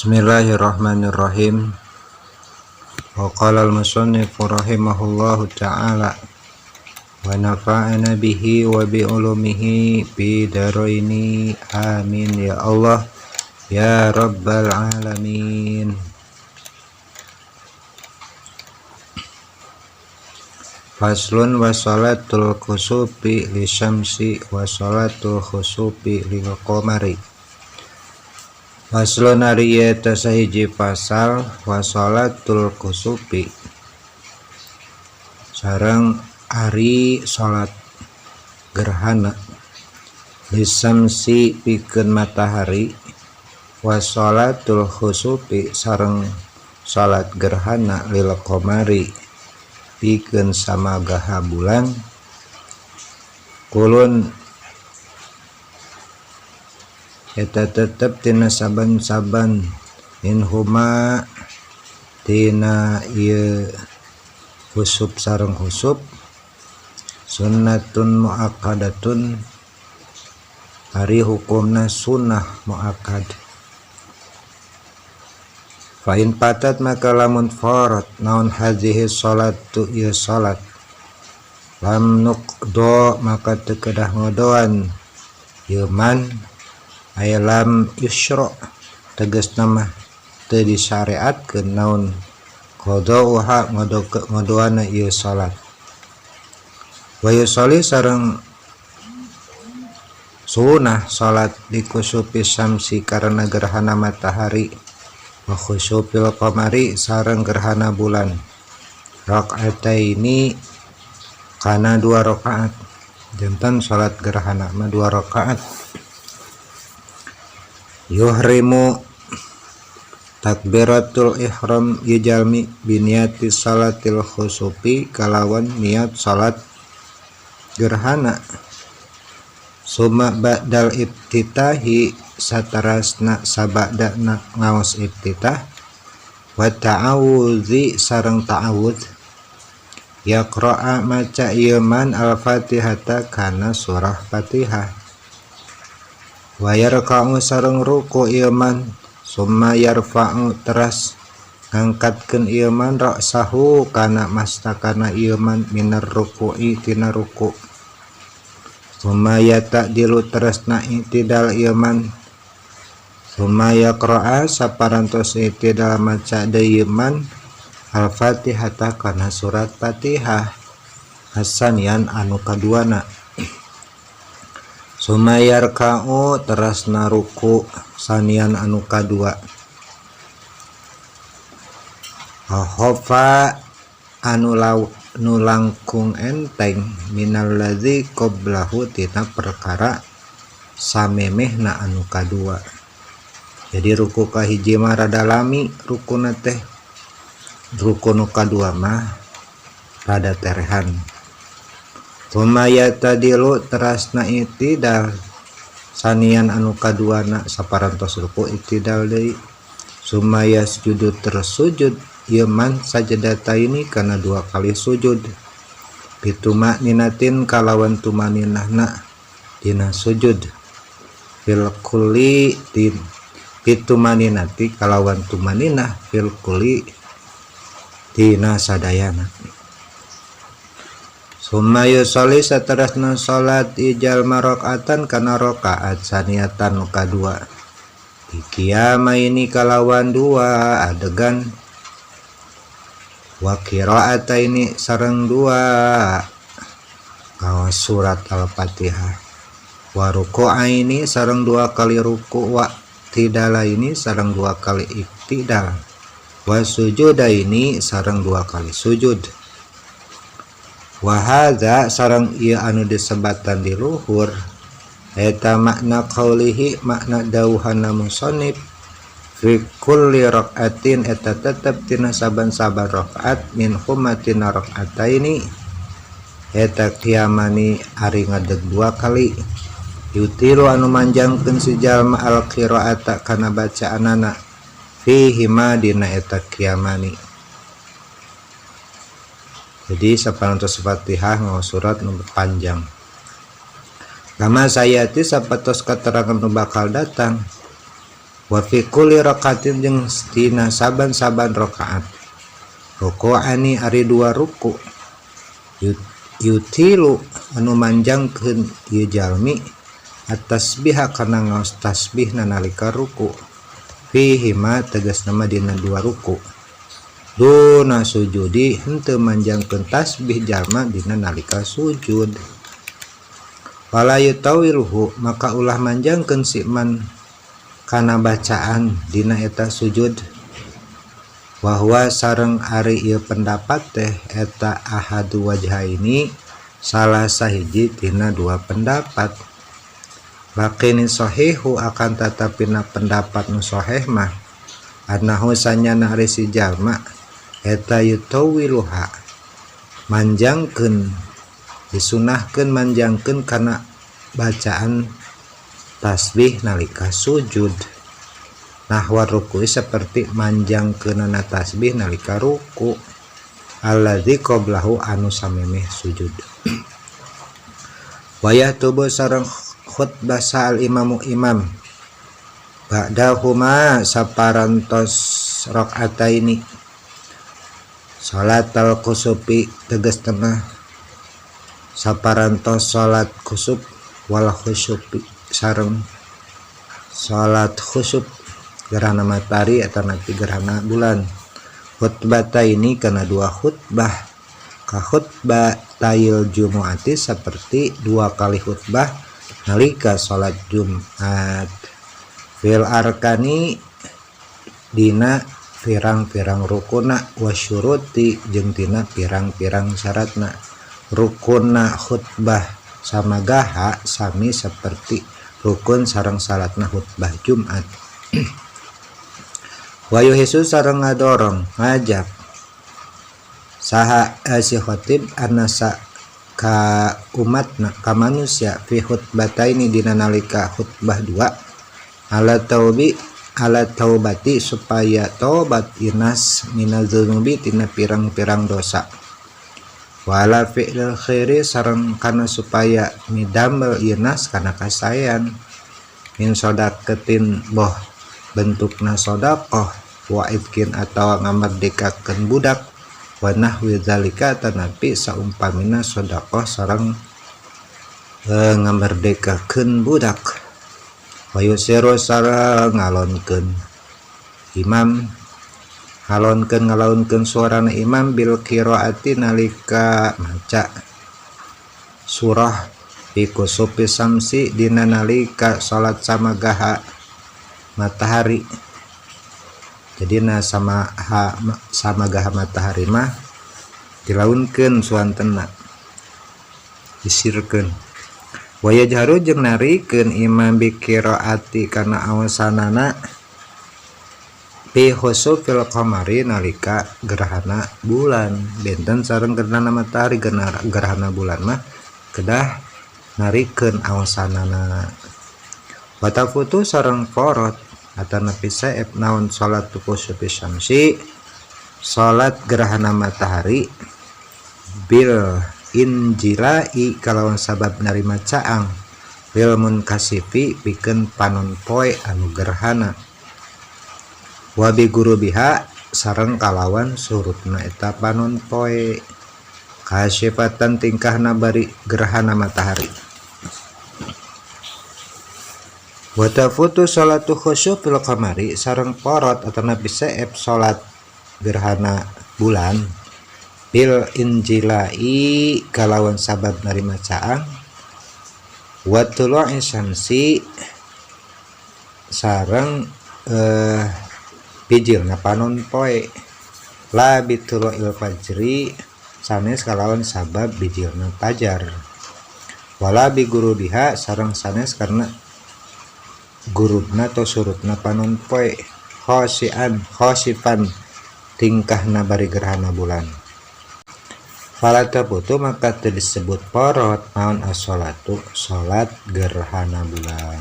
Bismillahirrahmanirrahim. Wa qala al-musannif rahimahullahu ta'ala wa nafa'ana bihi wa bi ulumihi bi daraini, amin ya Allah ya rabbal alamin. Faslun wa salatul kusufi li syamsi wa salatul khusufi lil qamari. Faslun ari ieu teh sahiji pasal wa salatul kusufi sareng ari salat gerhana li syamsi pikeun matahari wa salatul khusufi sareng salat gerhana lil qamari pikeun samagaha bulan. Kulun eta tetep tina saban-saban minhuma tina ieu khusup sareng khusup sunnatun muakkadatun, ari hukumna sunnah muakkad. Fa in patat maka lamun farad naon hadhihi salatu ieu salat lam nuqdo maka teu kedah ngodoan ieu man aya lam yusra tegasna mah teu disyariatkeun naon qadauha ngodoana ieu salat. Wa yusolli sareng sunah salat dikusupi syamsi karena gerhana matahari wa khusufil qamari sareng gerhana bulan rakaataini kana 2 rakaat. Jantan salat gerhana mah 2 rakaat. Yuhrimu takbiratul ihram ieu jalmi biniati salatil khusufi kalawan niat salat gerhana. Summa ba'dal iftitahi satarasna sabadana ngaos iftitah wa ta'awudzi sareng ta'awudz yaqra'a maca ieu man al-fatihata kana surah Fatihah wa yarka'u sareng ruku ieu man summa yarfa'u teras ngangkatkeun ieu man ra'sahu kana mastakana ieu man minar ruku'i tina ruku summa yata'dilu terasna i'tidal ieu man summa yaqra'a saparantos i'tidal maca deui man al-fatihata kana surat Fatihah hasanian anu kaduana summa yarka'u terasna ruku sanian anu kadua khofa anu nu langkung enteng minal ladzi qablahu tina perkara samemehna anu kadua. Jadi ruku kahiji mah rada lami rukuna teh, ruku nu kadua mah rada terehan. Tsumma yatadilu terasna itidal sanian anu kaduana saparantos ruku itidal deui. Tsumma yasjudu terus sujud ieu man sajadataini kana 2 kali sujud bituma ninatin kalawan tumaninahna dina sujud fil kulli din bitumaninati kalawan tumaninah fil kulli dina sadayana. Summa yusolli saterasna salat ijal marakaatan kana rakaat saniatan nu kadua biqiyamaini kalawan 2 adegan wa qira'ataini sareng 2 ngaos surat Al-Fatihah wa ruku'aini sareng 2 kali ruku wa tidalaini sareng 2 kali iktidal wa sujudaini sareng 2 kali sujud. Wa hadza sareng ieu anu disebatan di luhur eta makna qaulihi makna dawuhana musannif fi kulli rakaatin eta tetep tina saban-saban rakaat min humatina rakaataini eta qiyamani ari ngadeg 2 kali yutilu anu manjangkeun si jalma al qiraata kana bacaanana fihi ma dina eta qiyamani. Jadi saparantos Fatihah ngaos surat nu panjang. Kama sayati sapatos keterangan nu bakal datang. Wa fi kulli rakaatin jeung tina saban-saban rakaat ruku'ani ari dua ruku yutilu anu manjangkeun ieu jalmi at-tasbiha kana ngaos tasbihna nalika ruku fihi ma tegasna mah dina dua ruku duna sujudi henteu manjangkeun tasbih jalma dina nalika sujud. Wala yutawiluhu maka ulah manjangkeun si man kana bacaan dina eta sujud. Wa huwa sareng ari ieu pendapat teh eta ahadu wajhaini salah sahiji tina dua pendapat. Lakini sahihu akan tatapina pendapat nu sahih mah annahu sanyana ari si jalma eta yutawiluha manjangkeun disunahkeun manjangkeun kana bacaan tasbih nalika sujud nahwa ruku seperti manjangkeunana tasbih nalika ruku alladzi qablahu anu samemeh sujud. Wayah tubuh sareng khutbah sa'al imamu imam ba'dahuma saparantos rakaataini salatal kusufi tegas tengah saparantos salat kusuf wal khusufi sareng salat khusuf gerhana matahari atau nanti gerhana bulan. Khutbah ini karena dua khutbah ka khutbah tayil jumu'ati seperti dua kali khutbah nalika salat Jumat fil arkani dina pirang-pirang rukuna wasyuruti jeung tina pirang-pirang syaratna. Rukuna khutbah samagaha sami seperti rukun sareng salatna khutbah Jumat. Wa yuhissu sareng ngadorong ngajak saha si khatib annasa ka umatna ka manusia fi khutbataini dina nalika khutbah dua ala taubi ala taubati supaya tobat inas minaz dzunubi tina pirang-pirang dosa wala fi'lil khairi sareng kana supaya midamel inas kana kasayan min sodaketin boh bentukna sodakoh wa itkin atawa ngamerdekakeun budak wa nahwi dzalika tanapi saumpamina sodakoh sareng ngamerdekakeun budak. Wa yusiru sareng ngalonkeun imam halonkeun ngalaunkeun suarana imam bil qiraati nalika maca surah fi kusufi samsi dina nalika salat samagaha matahari. Jadi na sama ha, samagaha matahari mah dilaunkeun suantenna disirkeun. Wa yajharu jeung narikeun imam bi qiraati kana awasanana fi khusufil qamari nalika gerhana bulan. Benten sareng gerhana matahari, gerhana bulan mah kedah narikeun awasanana. Wa tafutu sareng forot atanapi saep naon salat kusufi syamsi salat gerhana matahari bil injilai kalawan sabab narima caang lil munkasifi pikeun panon poe anu gerhana wabi gurubiha sareng kalawan surutna eta panon poe kasyifatan tingkahna bari gerhana matahari. Wa tafutu salatu khusufil qamari sareng porot atanapi seep salat gerhana bulan bil injilai kalawan sabab narima caang wa tulu'i syamsi sareng bijilna panon poe la bitulu'il fajri sanes kalawan sabab bijilna fajar wala bi gurubiha sareng sanes karena gurubna atau surutna panon poe khosian khosifan tingkahna bari gerhana bulan. Fala tafutu maka teu disebut porot naon as-sholatu salat gerhana bulan.